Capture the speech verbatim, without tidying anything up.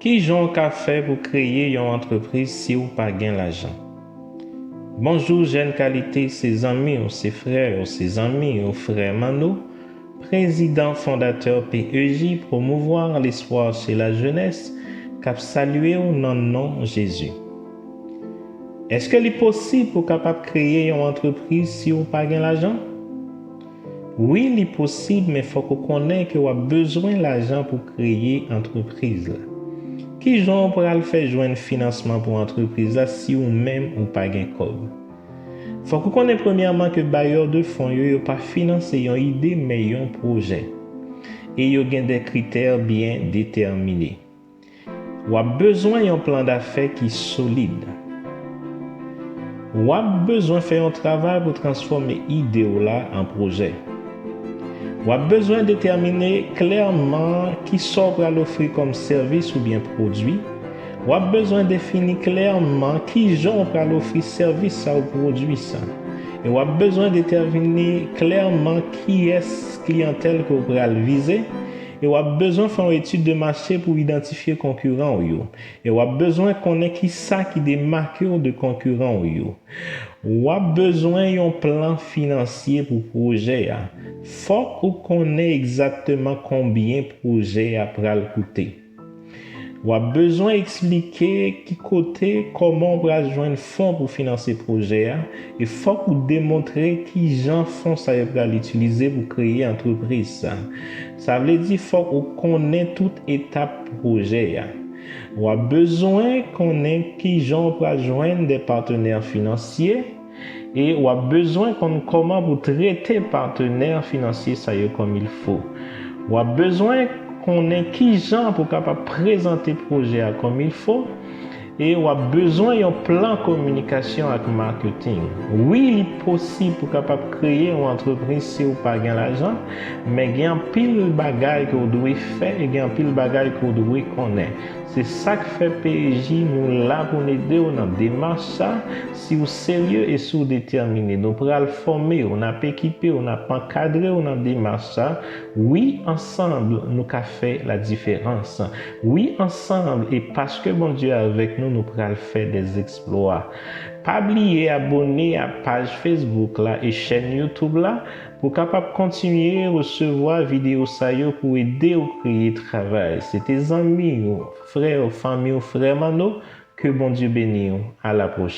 Ki jan w ka fè pou kreye yon antrepriz si w pa gen lajan? Bonjou, jèn kalite, se zanmi w, se frè w, se zanmi w, frè Manno, prezidan fondatè P E J, Promouvoir l'espoir chez la jeunesse, k ap salye w nan non Jezi. Èske li posib pou w kapab kreye yon antrepriz si w pa gen lajan? Wi, li posib, men fòk ou konnen ke w ap bezwen lajan pou kreye antrepriz la. Ki jan w pral fè jwenn finansman pou antrepriz la si w menm ou pa gen kòb? Fòk ou konnen premyèman ke bayè de fon yo, yo pa finanse yon ide, men yon pwojè. E yo gen de kritè byen detèmine. W ap bezwen yon plan dafè ki solid. W ap bezwen fè yon travay pou transfòme ide w la an pwojè. W ap bezwen detèmine klèman ki sa w pral ofri kòm sèvis oubyen pwodui. W ap bezwen defini klèman ki jan w pral ofri sèvis sa ou pwodui sa. E w ap bezwen detèmine klèman kiyès kliyantèl ke w pral vize. E w ap bezwen fè yon etid de mache pou idantifye konkiran w yo. E w ap bezwen konnen ki sa ki demake w de konkiran w yo. W ap bezwen yon plan finansye pou pwojè a. Fòk ou konnen egzakteman konbyen pwojè a pral koute. W ap bezwen eksplike ki kote, kòman w pral jwenn fon pou finanse pwojè a, e fòk ou demontre ki jan fon sa yo pral itilize pou kreye antrepriz sa. Sa vle di fòk ou konnen tout etap pwojè a. W ap bezwen konnen ki jan w pral jwenn de patnè finansye e w ap bezwen konn kòman pou trete patnè finansye sa yo kòmilfo. W ap bezwen konnen ki jan pou kapab prezante pwojè a kòmilfo e w ap bezwen yon plan kominikasyon ak maketing. Wi, li posib pou kapab kreye yon antrepriz si w pa gen lajan, men gen anpil bagay ke w dwe fè e gen anpil bagay ke w dwe konnen. Se sa k fè P E J nou la pou n ede w nan demach sa. Si w serye e si w detèmine, nou pral fòme w, n ap ekipe w, n ap ankadre w nan demach sa. Wi, ansanm, nou ka fè ladiferans. Wi, ansanm, e paske Bondye avèk nou, nou pral fè dèzeksplwa. Pa bliye abòne a paj Facebook la e chèn YouTube la pou kapab kontinye resevwa videyo sa yo pou ede w kreye travay. Se te zanmi w, frè w, fanmi w, frè Manno. Ke Bondye beni w. A la pwochèn.